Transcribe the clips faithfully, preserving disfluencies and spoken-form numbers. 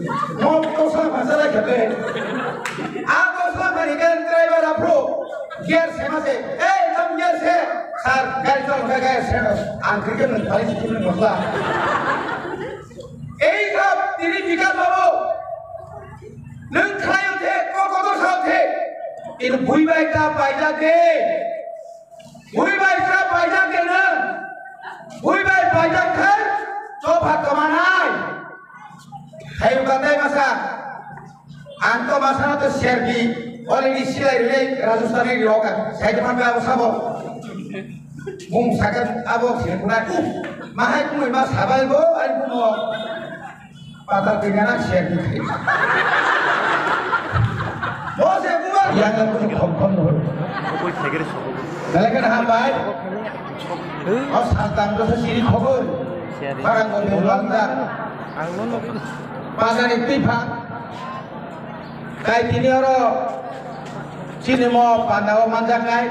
Mo kosa masala khete. A kosa mani gan driver apro. Gear se mase. Ei, tam gear se. Sir, gari chal, gari se. Ang kike mung phai sikhe mung masla. Ei sab, tini Bikas babu. Nwng khlai o the, kok kotor sa o the. Tini bui bai ta bai ja de. Bui bai ta bai ja de nwng. Bui bai bai ja khai, chopha kwmanai. Hai uka tai masa. Ang to masano to serbi, already silai rilai Rajasthani ri roka. Sai to man abo sabo. Bung sakha abo sini kunai. Uh, mahai kunai ma sabai bo, ai kuno. Pata tingana serbi khai. Bo se buwa. Yang aku khom khom no. Belakan hambai. O saltam to sini khobor. Barang ko belanda. Pagani pipa. Kai tini oro chini mo panda o manjaknai.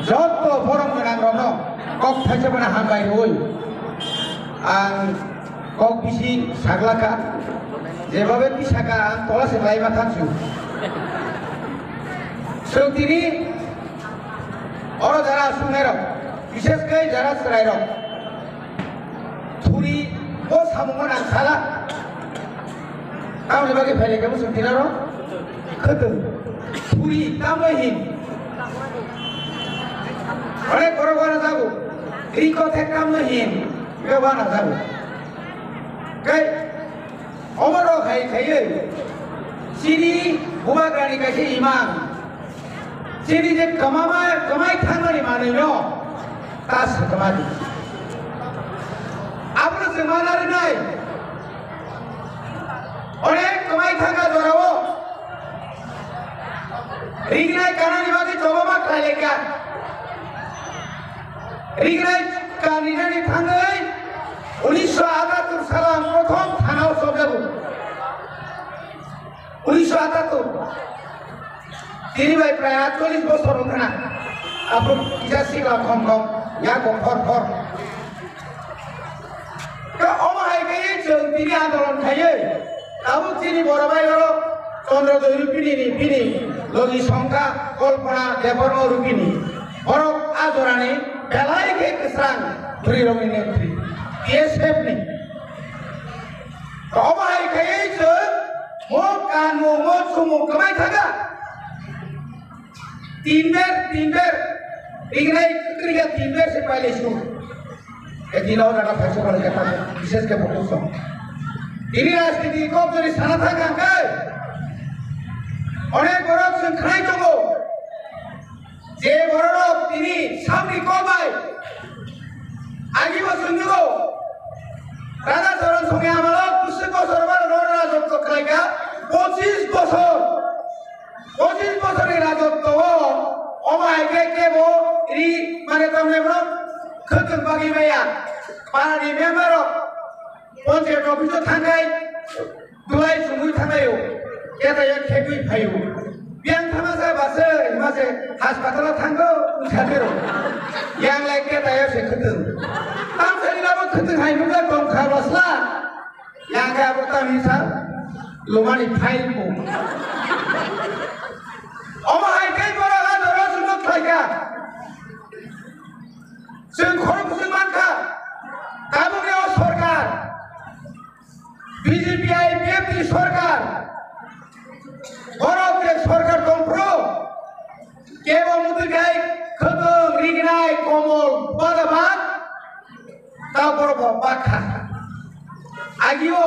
Jotto borom gwnang rokno kok thaisa bana hambai rwi. Ang kok bisi saglaka. Jebabe tisaka ang tola se lai ma thansu. Sung tini oro jara sunai rok. Bishes kai jara chwrai rok. Thuri bo samungno nang sala. Tamoni bagwi phailai khe muchung tinaro khwtwng. Thuri tamno hin. Onek borok wana jago. Riko thek tamno hin. Be wana jago. Kai omo rok hai khaiwi. Chini bubagrani kaisa imang. Chini je kwmama, kwmai thangmani manwino ta swkma di. Abono chwng ma narwknai. Onek kwmai thangkha jorao. Rignai kanani bagwi choba ma khlai laikha. Rignai kaninani thangwi unisho atattur salo ang prothom thanao chobjago. Unisho atattur. Tini bai prai atchollish bosor wngkha na. Aphuru kisa sikla khom khom, ya kok phor phor. Ka omo hai khe chwng tini andolon khaiwi. Tabuk chini boro bai oro Chandra Doi Rupini ni bini logi songkha Kalpana Debbarma Rupini. Borok a jorani belai khe kwsang bwrwi rokni netrwi T S F ni. Omo hai khe chwng mo kanmung mo chumung kwmai thaga. Tin ber, tin ber. Rignai kwrwikha tin ber se pailai su. E dino jaga thaisa pailai kha, bishes khe bukuso. Tini rajniti kok jori sana thang kha khe. Onek borok chwng khnai tongo. Je bororok tini samni kok bai agi bo chwng nugo. Raja Charan Songni amalo bwswk bosor borok rajotwo khlaikha, pochis bosor. Pochis bosorni rajotwo o omo hai khe kebo ri mane tamni borok khwtwng bagwi maya. Parani member rok Panchayat office o thangkhai dulai chumui thanglaio, ketaio khegwi phaio. Biyang thama sa base hima se hospital o thango wngsa phero. Yang lai ketaio se khwtwng. Tamsani labo khwtwng hai nukla tong kha basla. Yang khe abo tamni sa lumani file bo. Omo hai khe borok a doro chumui khlaikha. Chwng khorok bwswk mankha, tabukni o sorkar, B J P I P F ni sorkar, borok je sorkar tongphuru, kebo mwtwi khai khwtwng, rignai, komol, bada bak, ta borok bo bakha. Agio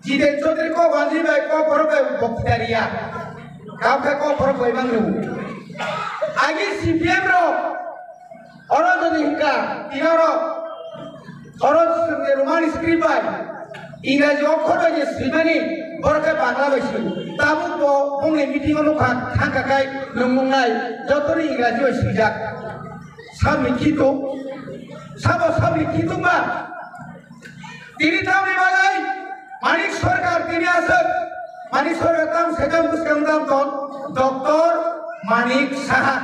Jiten Chaudhary kok wanjwi bai kok borok bai bokthariya, kap khe kok borok bai mangno. Agi C P M rok, Oro jodi hingka, tini oro, oro Roman script bai, Ingraji okhor bai je swimani, borok khe Bangla bai swi. Tabuk bo bongni meeting o nukha, thangkha khai nung nungnai, jotoni Ingraji bai swijak. Sabni khitung, sabo sabni khitung ba. Tini tamni bagwi Manik Sarkar tini aswk, Manik Sarkar tam sedang bwskang tam ton, Doctor Manik Saha.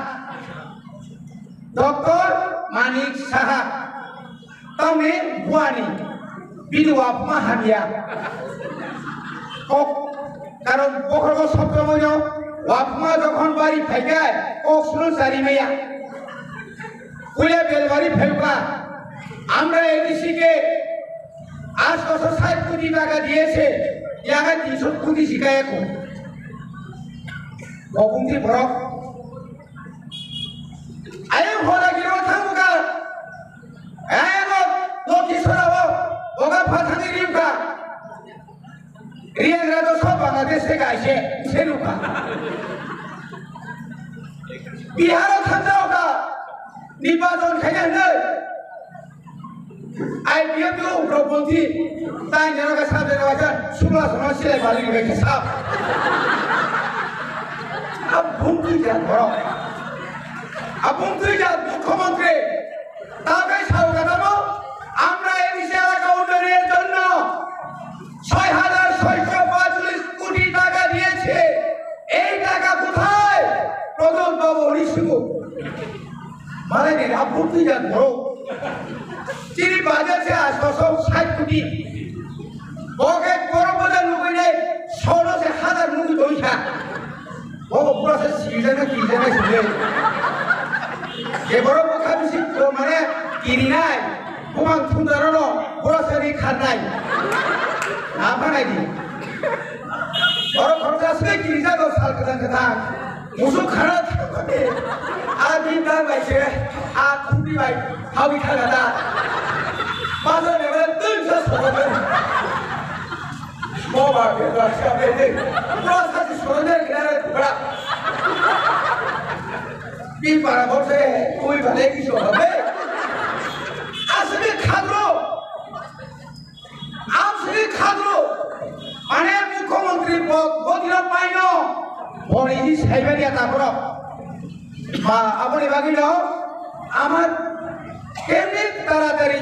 Doctor Manik Saha. Tamni buani bini wapma hamya. Kok, karon bokhorogo sobtomoino wapma jokhon bari phaikai kok suno chari maya. Puila belbari phaiba, আমরা এডিসি কে আটশো ষাট কোটি টাকা দিয়েছে, ইয়াকে তিনশো কোটি শিকায় এখন। Bobungti borok. Ayang hoda giro thamuka. Ayang Lokhi Sora o, boga phathani rimka. Riyangra to sob Bangladesh theke aise, se nukha. Bihar o thangjao ka, nirbachon khaina hinwi. I P F o ugrobonthi, tai nero ka sab jero ka sab, sugla sono silai bali bai ka sab. Abung twi jat borok. Abung twi jat mukhyamantri. তাকে স্বাগতম। আমরা এই এলাকা উন্নয়নের জন্য ছয় হাজার ছয়শো পঁয়তাল্লিশ কোটি টাকা দিয়েছে। এই টাকা কোথায়? প্রদ্যুৎ বাবু হরিসিংহ। মানে নি, আপত্তি জান বড়। চিনি বাজার সে আটশো ষাট কোটি। বকে বড় বাজার লুকাই নেই, ষোলো সে হাজার মুখ দইখা। Bobo pura se sijana kijana sile. Je borok bwkha bisi ko mane kirinai, bumang thumdarono pura se ri kharnai. Na phanai di. Borok khoroksa se kirijago sal kwthang kwthang. Musuk khana thangmani. A din dang bai se, a khuti bai, hawi khaga da. Bazar ne bale tun sa sobo. Mo ba ke ba sa be de. Pura sa si soro de kare pura. Pi para bo se, ui ba le ki so be. Asli khadro. Asli khadro. Mane mukhyamantri bo, bo dino paino. Boni ni saiba dia ta pura. Ba, aboni bagwi no, amar kemni taratari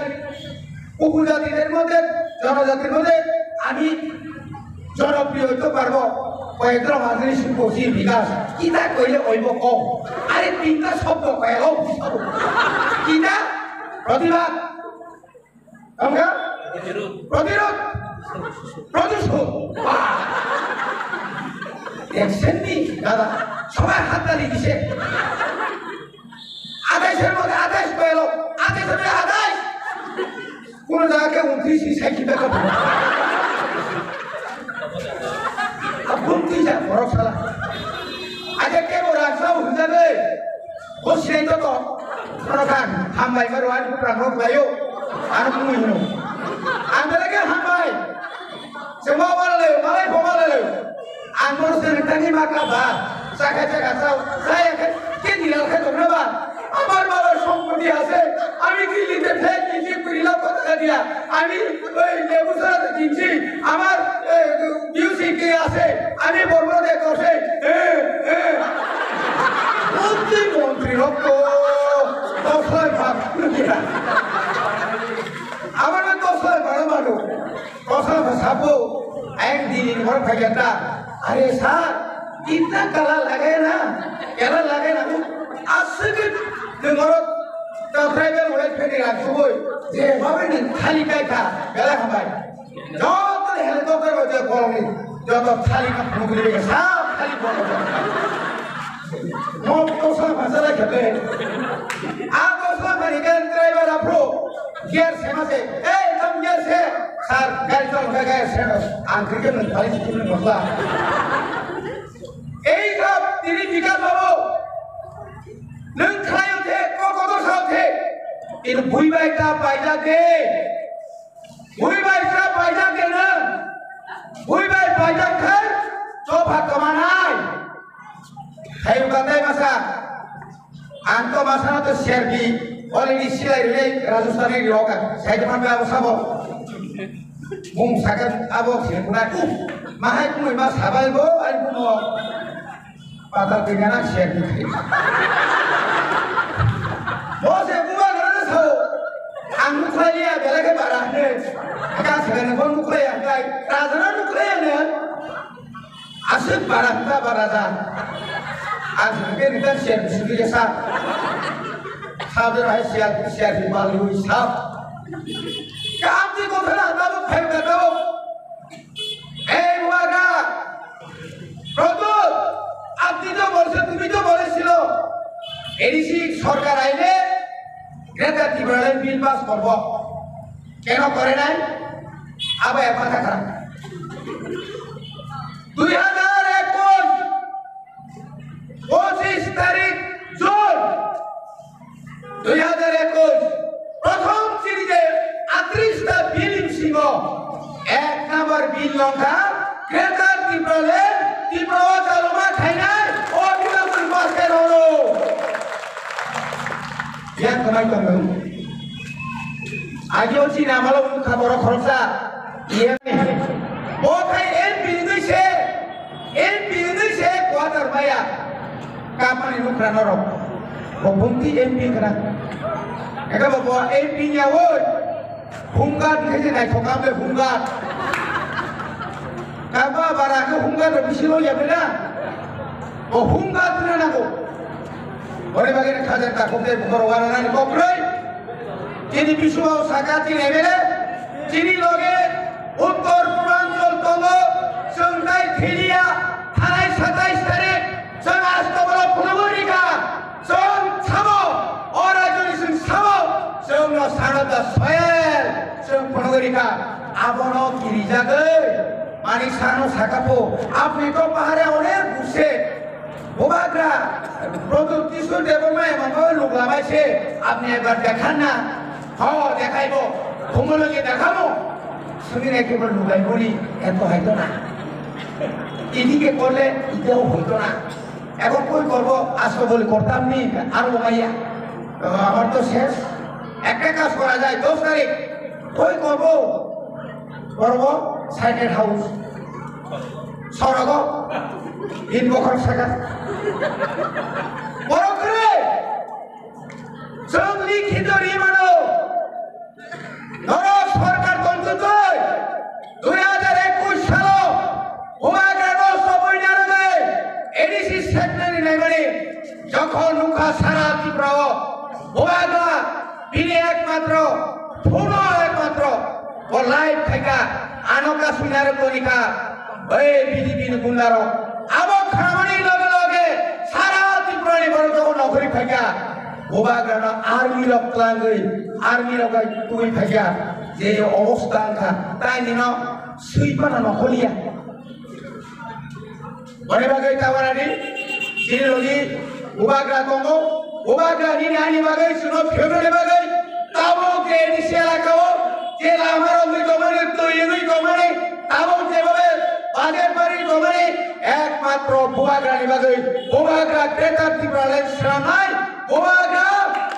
upojatider moddhe, jonojatir moddhe ami jonopriyo oito parbo, koyekjon majlis bosi bikas, kita koile oibo kok. Are tinta shobdo koyalo, kita protibad. Tongkha? Protirod. Production. Wah. Action ni, dada. Sobai hattali dise. Atais er moddhe atais pelo. Atais er moddhe atais. Kono jaga ke untris ni sai kita ka. Abun tui ja borok sala. Aja ke bo rasa hunja de. Bo sinai to to. Kono khan, hambai maro ani bukrang rok layo. Ano bumui hino. Ang belai khe hambai. Chwngma wala layo, malai bo wala layo. Ang bono se nang tani ma ka ba. Chakha chakha chao. Chaya khe, ke nilal khe tongna ba. আমার বাবার সম্পত্তি আছে, আমি দিল্লিতে ফ্ল্যাট কিনছি কুড়ি লক্ষ টাকা দিয়া, আমি ওই লেবু ছাড়াতে কিনছি, আমার মিউজিক আছে, আমি বর্মা দিয়ে কষে প্রতিমন্ত্রী রক্ত দশ লাখ ভাগ আমার দশ লাখ বারো মানুষ দশ লাখ সাবো এক দিন ঘর খাইটা আরে স্যার ইতনা কালা লাগে না কালা লাগে না আসলে তোমার Tei tribal hwlai pheni rang kubui je babai ni thali kai kha belai hambai. Joto ni helicopter bai je borok ni joto thali ka phunukri bai sa thali borok. Mo tosa bhasa lai khate. A tosa mani kan tribal aphro gear sema se. Ei tam gear se. Sir gari chol kha gear se. Ang cricket ni thali sikini mosla. Ei sab tini Bikas babu. Nwng khlai wng khe, kok kotor sa wng khe, ini bui bai ta paijak de. Bui bai ta paijak de nwng. Bui bai paijak khe, chopha kwmanai. Thai wng kha tei masa. Ang to masa no to serbi, already silai rwlai Rajasthani rok ang. Sai to man abo sabo. Bung sakha abo sini kunai. Mahai kumui ma sabai bo, ai kumo. Patal tingana share di khai. Bo se buba gara na sao. Ang nukhlai ya bela ke bara ne. Ka se ne bo nukhlai ya kai. Raja na nukhlai ya ne. Asik bara ta bara ja. Asik ke ni ta share di suri ke sa. Sa de hai share share di balu sa. Ka am di ko thana ta bo phai ta bo. Ei buba A D C sorkar aile Greater Tipraland bill pass korbo. Keno kore nai? Abo ek matha kharam. Dui hajar ekush, pochis tarik June, dui hajar ekush, prothom chini je atris ta bill bisingo ek number bill wngkha Greater Tipraland, Tripura o chaluma khainai o bill no chwng pass khaina horo. Yang kwmai tongmung. Ageo chini amalo wngkha borok khoroksa. Bo khai M P wngwi se, M P wngwi se quarter maya. Kapani nukra norok. Bo bumti M P khna. Eka bo, bo M P nya woi. Home guard khe se naithok kam le home guard. Kaba bara khe home guard bisi lo ya bela. Bo home guard na nago. Ore bagwi khajar takhuk tei bukharo wananani kokroi. Chini biswao saka chini M L A, chini loge uttor purbanchal tongo, chwng tai thiliya, thanai satais tarik, chwng asto bolo phunugwi rikha, chwng samo, o rajyoni chwng samo, chwngno sanata soyel, chwng phunugwi rikha, abono kirijagwi, mani sano sakapho, apni to pahare onek buse, Bubagra, Pradyot Kishore Debbarma emang ko luk lamai se, apni ekbar dekhan na? Ho, dekhaibo. Khumulogye dekhamo. Suni nai kebo lugai boni, eto hoito na. Idike korle, iteo hoito na. Ekhon koi korbo, asto boli kortam ni, aro maya. Amar to ses. Ekta kaj kora jai, dos tarik. Koi korbo? Borok bo side house. Sorogo in bokhorok saka. Borok kwrwi. Chwng likhito ri mano. Norok sorkar tongtwtwi dui hajar ekush salo Bubagra no sobwi narwgwi A D C secretary naimani jokhon nukha sara Tripura o Bubagra bini ekmatro phuno ekmatro O live khaika, ano kasui narwk tongkha, oi B J P ni gunda rok. Abo khamani loge loge sara Tripura ni borok jokhon nokori phaika, Bubagra no army rok twlangwi, army rok bai tubui phaika, je obostha wngkha, tai nino sui phano nokholiya. Boni bagwi tawarani chini logi Bubagra tongo. Bubagra nini ani bagwi chwngno phiyoknani bagwi tabuk je nisi elakao je lama rogwi tongmani, twi wngwi tongmani, tabuk jebobe bajar bari tongmani, ekmatro Bubagrani bagwi, Bubagra Greater Tipraland swnamnai, Bubagra,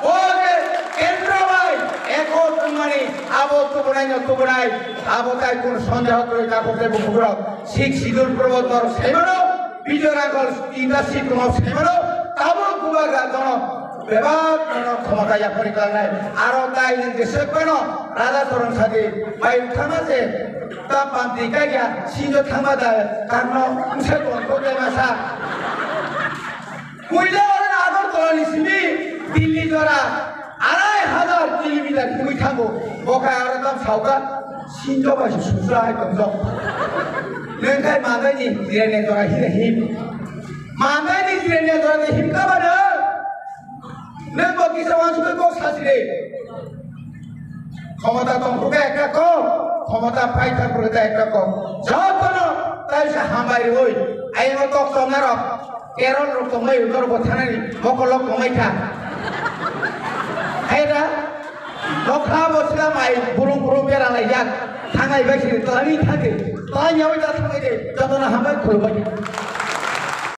bo je kendro bai ekot wngmani, abo tubunaino tubunai, abo tai kun sondeho kwrwi tabuk je bukukrok. Sixth Schedule promotor saimano, Bijoy Rangkhol tinta seat tongmani saimano, tabuk Bubagra jono bebak nono khomota yapori klangnai. Aro tai nwng jeswk phano Raja Charan Sati bai thangma je ta panti kaiya sinjo thangma da karno mse kon ko kema sa. Puila oro Agartala ni simi Delhi jora arai hajar kilometer himwi thango. Bo khe aro tam sauka sinjo bai se sujra hai tongjok. Nwng khai mandaini jirania jora hire him. Mandaini jirania jora de him ka bana. Nwng bo kisa wansukhe kok sasire. Khomota tongphuru khe ekta kok, khomota phai thangphuru khe ekta kok. Jotono taisa hambai rwui ayano tok tongnarok Kerol rok tongmai, norok bo thanani mokolok tongmai kha. Hai da? Nokha bo sila mai burung burung bera laijak. Thangai bai sini twlani thangdi. Twlani yawi da thangai de. Jotono hambai khulumbai.